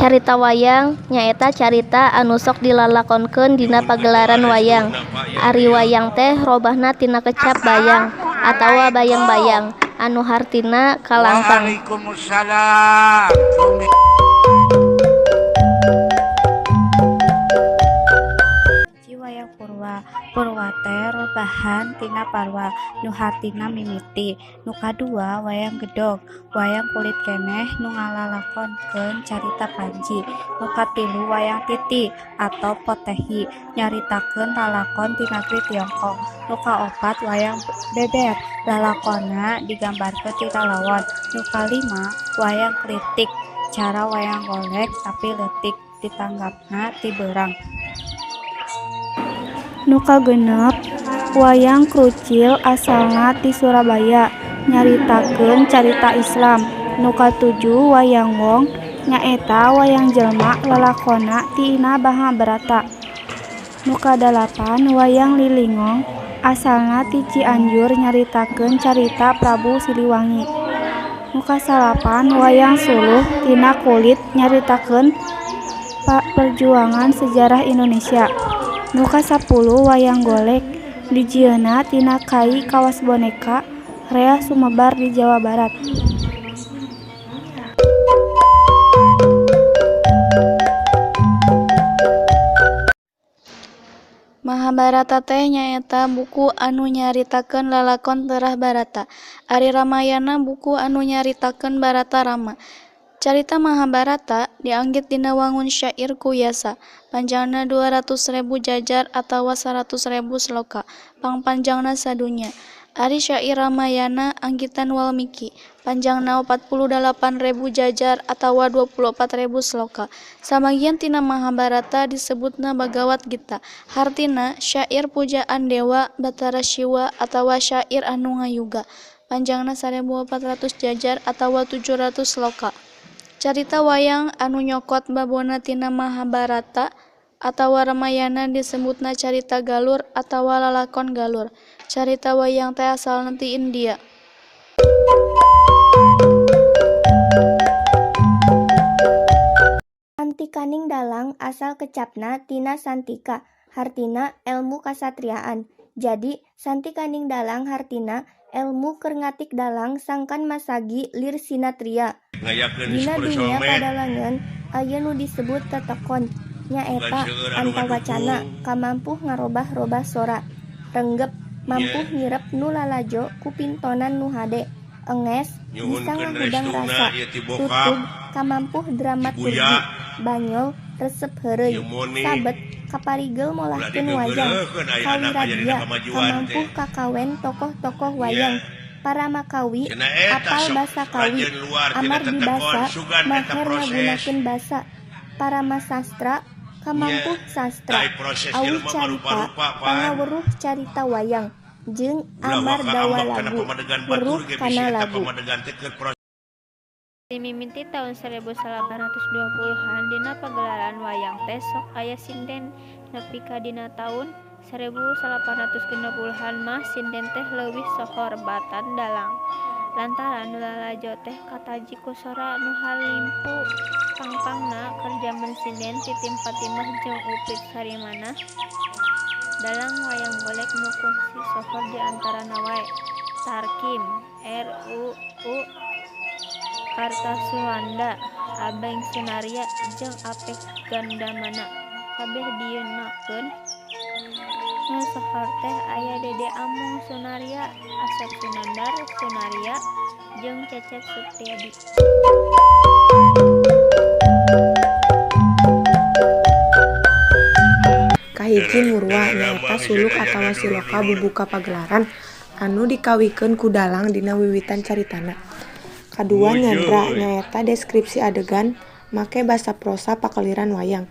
Carita wayang nyaeta carita anu sok dilalakonkeun dina pagelaran wayang. Ari wayang teh robahna tina kecap bayang atawa bayang-bayang anu hartina kalangkang. Waalaikumsalam. Hiji wayang purwa. Purwa teh robahan tina parwa nu hartina mimiti. Nu kadua wayang gedog, wayang kulit keneh nu ngalalakonkeun carita Panji. Nu katilu wayang titi atau potehi nyaritakeun lalakon ti nagri Tiongkok. Nu kaopat wayang beber, lalakonna digambarkeun tina lawon. Nu kalima wayang klitik, cara wayang golek tapi leutik ditanggapna ti beurang. Nu kagenep wayang krucil asalna ti Surabaya nyaritakeun carita Islam. Nu katujuh wayang wong nyaeta wayang jelma lalakonna tina Mahabharata. Nu kadalapan wayang lilingong asalna ti Cianjur nyaritakeun carita Prabu Siliwangi. Nu kasalapan wayang suluh tina kulit nyaritakeun perjuangan sejarah Indonesia. Nu kasapuluh wayang golek dijieunna tina kai kawas boneka rea sumebar di Jawa Barat. Mahabharata teh nyaeta buku anu nyaritakeun lalakon terah Barata. Ari Ramayana buku anu nyaritakeun Barata Rama. Carita Mahabharata dianggit dina wangun syair ku Wyasa. Panjangna 200.000 jajar atawa 100.000 sloka, pangpanjangna sadunya. Ari syair Ramayana anggitan Walmiki. Panjangna 48.000 jajar atawa 24.000 sloka. Sabagian tina Mahabharata disebutna Bagawat Gita, hartina syair pujaan dewa Batara Siwa atawa syair anu ngayuga. Panjangna 1.400 jajar atawa 700 sloka. Carita wayang anu nyokot babona tina Mahabharata atawa Ramayana disebutna carita galur atawa lalakon galur. Carita wayang teh asalna ti India. Santikaning dalang asal kecapna tina santika hartina elmu kasatriaan. Jadi santikaning dalang hartina elmu keur ngatik dalang sangkan masagi lir sinatria. Dina dunya padalangan aya nu disebut tetekon nyaeta antawacana kamampuh ngarobah-robah sora. Renggep mampuh nyirep nu lalajo ku pintonan nu hade. Enges bisa ngahudang rasa. Tutug kamampuh dramaturgi. Banyol resep heureuy. Sabet kaparigel molahkeun wayang. Kawiradia kamampuh kakawen tokoh-tokoh wayang. Paramakawi apal basa kawi. Amargi basa maher ngagunakeun basa. Paramasastra kamampuh sastra. Awih carita pangaweruh carita wayang. Jeung amar dawa lagu weruh kana lagu. Dimimiti taun 1820-an dina pagelaran wayang teh sok aya sinden nepi ka dina taun 1860-an mah sinden teh leuwih sohor batan dalang. Lantaran nu lalajo teh kataji ku sora nu halimpu pangpangna keur jaman sinden Titim Fatimah jeung Upit Sarimanah. Dalang wayang golek nu kungsi sohor di antarana wae Tarkim, R.U.U. Kartasuwanda, Abeng Sunarya jeung Apek Gandamana. Kabeh dieunakeun. Nu sohor teh aya Dede Amung Sunarya, Asep Sunandar Sunarya jeung Cecep Supriyadi. Kahiji murwa nyaeta suluk atawa siloka bubuka pagelaran anu dikawihkeun ku dalang dina wiwitan caritana. Kadua nyandra nyaeta deskripsi adegan make basa prosa pakeliran wayang.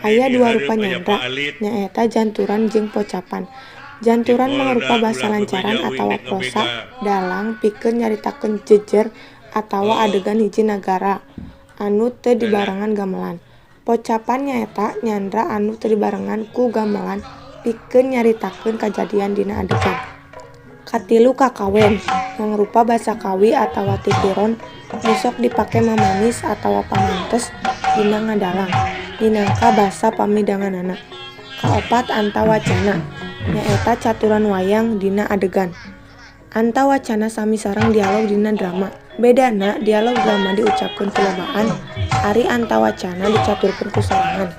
Aya dua rupa nyandra, nyaeta janturan jeung pocapan. Janturan mangrupa basa lancaran atawa prosa dalang pikeun nyaritakeun jejer atawa adegan hiji nagara anu teu dibarengan gamelan. Pocapan nyaeta nyandra anu teu dibarengan ku gamelan pikeun nyaritakeun kajadian dina adegan. Katilu kakawen, mangrupa basa kawi atawa titiron nu sok dipake mamanis atawa pangantos dina ngadalang, minangka basa pamidanganana. Kaopat antawacana, nyaeta caturan wayang dina adegan. Antawacana sami sareng dialog dina drama. Bedana dialog drama diucapkeun ku lobaan, ari antawacana dicaturkeun ku sorangan.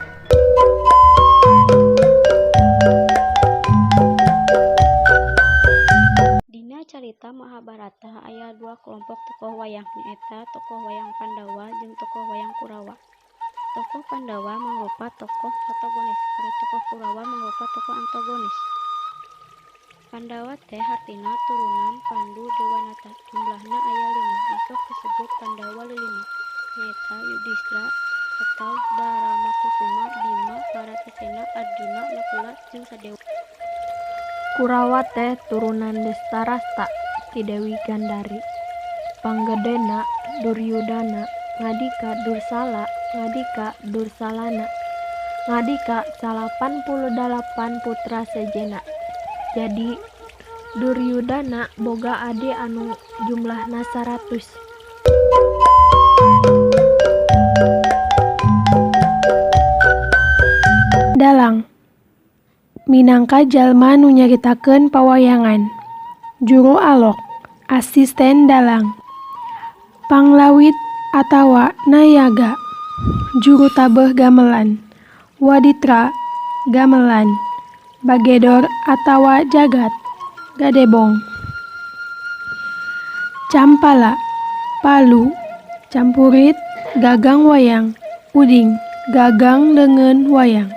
Dina carita Mahabharata aya dua kelompok tokoh wayang nyaeta tokoh wayang Pandawa jeung tokoh wayang Kurawa. Tokoh Pandawa mangrupa tokoh protagonis, ari tokoh Kurawa mangrupa tokoh antagonis. Pandawa teh hartina turunan Pandu Dewanata, jumlahna aya 5 nu sok disebut Pandawa Lilima, nyaeta Yudistra atau Darmakusuma, Bima, Baratasena, Arjuna, Nakula jeung Sadewa. Kurawa teh turunan Destarasta ti Dewi Gandari. Panggedena Duryudana ngadika Dursala ngadika Dursalana ngadika 88 putra sejenna. Jadi Duryudana boga adi anu jumlahna 100. Dalang minangka jalma nu nyaritakeun pawayangan. Juru alok, asisten dalang, panglawit atawa nayaga, juru tabeuh gamelan, waditra gamelan, bagedor atawa jagat, gadebong, campala, palu, campurit, gagang wayang, uding, gagang leungeun wayang.